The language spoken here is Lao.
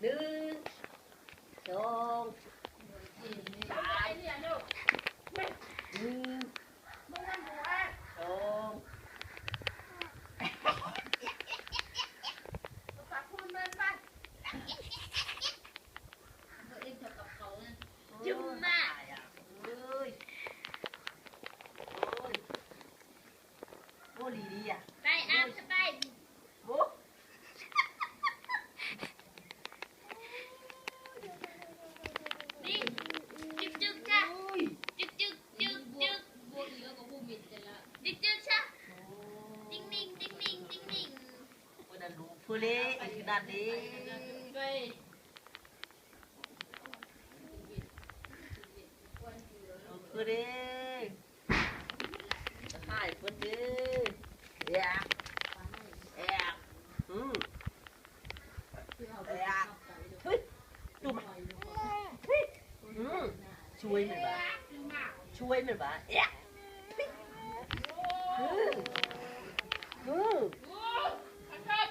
ໜຶ່ງ ສອງ ສາມ ໜຶ່ງ ສອງ ຈຸມມາ ໂອ້ຍ ໂອ້ຍ ໂອ້ ລີເດຍ ໄປ ອາບ ສະບາຍ ໂອ້ ນີ້ ຈຶກໆຊະ ໂອ້ຍ ຈຶກໆ ຈຶກໆ ຈຶກໆຊະ ຕິງມິງ ຕິງມິງ ຕິງມິງ ເພິ່ນນັ້ນລູກເພິ່ນເດ້ ອັນນັ້ນເດ້ ເພິ່ນເດ້ ໃຫ້ເພິ່ນເດ້ ແອກ ແອກ ອືມ ແອກ ເຮີ້ຍ ຈຸມ ເຮີ້ຍ ອືມ ຊ່ວຍມັນບາ ຊ່ວຍມັນບາ ແອກ